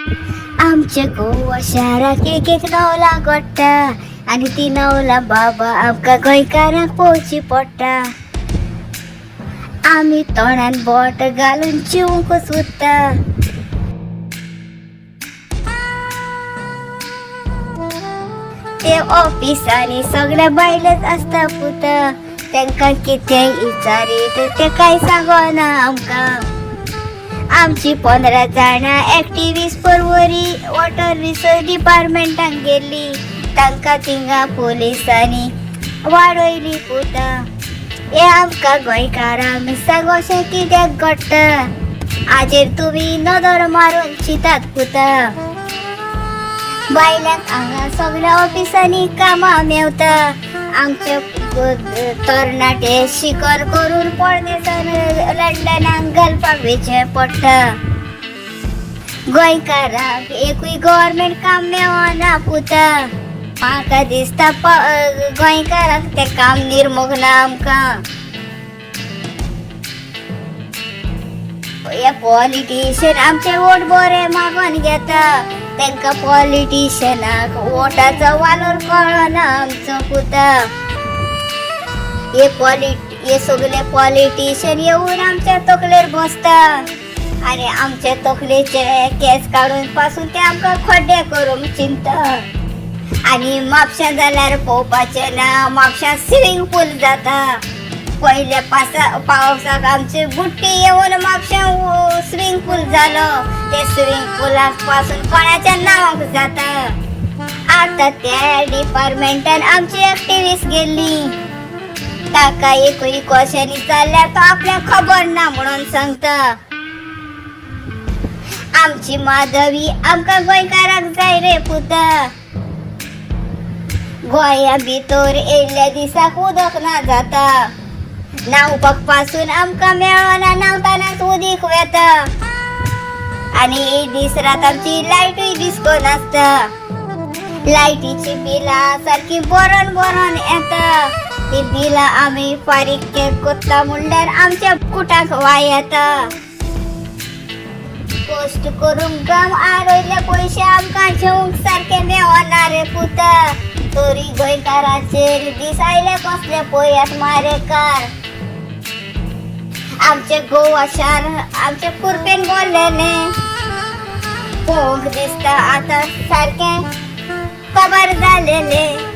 आमच्या गोवा शाराक एक एक नवलां घडटा आनी ती नवलां बाबा आमकां गोंयकारांक पळोवची पडटा. आमी तोंडान बोट घालून चिवूंकच उरता. ते ऑफिसांनी सगळ्या बायलेच आसता पुता, तांकां कितेंय विचारीत ते कांय सांगना आमकां. आमची 15 जाणां एक्टिविस्ट परवरी वॉटर रिसोर्स डिपार्टमेंटान गेल्ली, तांकां थिंगा पुलिसांनी वाडयली पुता. हे आमकां गोंयकारांक सांग अशें कित्याक घडटा, हाजेर तुमी नदर मारून चिंतात पुता. बायलांक हांगा सगळ्या ऑफिसांनी कामां मेवता. आमचे तरणाटे शिकन करून परदेसान लंडनाक घालपाक वयचें पडटा. गोंयकारांक एकूय गव्हर्मेंट काम मेळना पुता. म्हाका दिसता गोंयकारांक तें काम निर्मूंक ना आमकां. हे पॉलिटिशियन आमचे वोट बरे मागून घेता, तांकां पॉलिटिशियनाक वोटाचो वालोर कळना आमचो पुता. हे सगळे पॉलिटिशियन येवन आमच्या तकलेर बसता आनी आमचे तकलेचे केंस काडून पासून ते आमकां खड्डे करूंक चिंता. आनी म्हापश्यां जाल्यार पळोवपाचें ना, म्हापश्यां स्विमींग पूल जाता. पयल्या पावसाक आमची बुट्टी येवन म्हापश्यां स्विमींग पूल जालो, ते स्विमींग पुलाक पासून कोणाच्या नांवाक जाता. आतां त्या डिपार्टमेंटान आमची एक्टिविस्ट गेल्ली, ताका एकूय क्वेश्चन विचारल्यार तो आपल्याक खबर ना म्हणून सांगता. आमची माधवी आमकां गोंयकारांक जाय रे पुता. गोंया भितर येयल्ल्या दिसाक उदक ना जाता, न्हांवपाक पासून आमकां मेळना, न्हांवतनाच उदीक वेता. आनी दीस रात आमची लायटूय डिस्को नासता. लायटीची बिलां सारकी बरोन बरोन येता, ती बिलां आमी फारीक करता म्हणल्यार आमच्या कुटाक वाय येता. कश्ट करूंक घाम आडयल्ले पयशे आमकां घेवंक सारके मेळना रे पुता. तरी गोंयकारांचेर दीस आयले कसले पळयात मारेकार. आमचे गोवा शार आमचे कुरपेन भरलेलें पळोवंक दिसता आतां सारकें काबार जालेलें.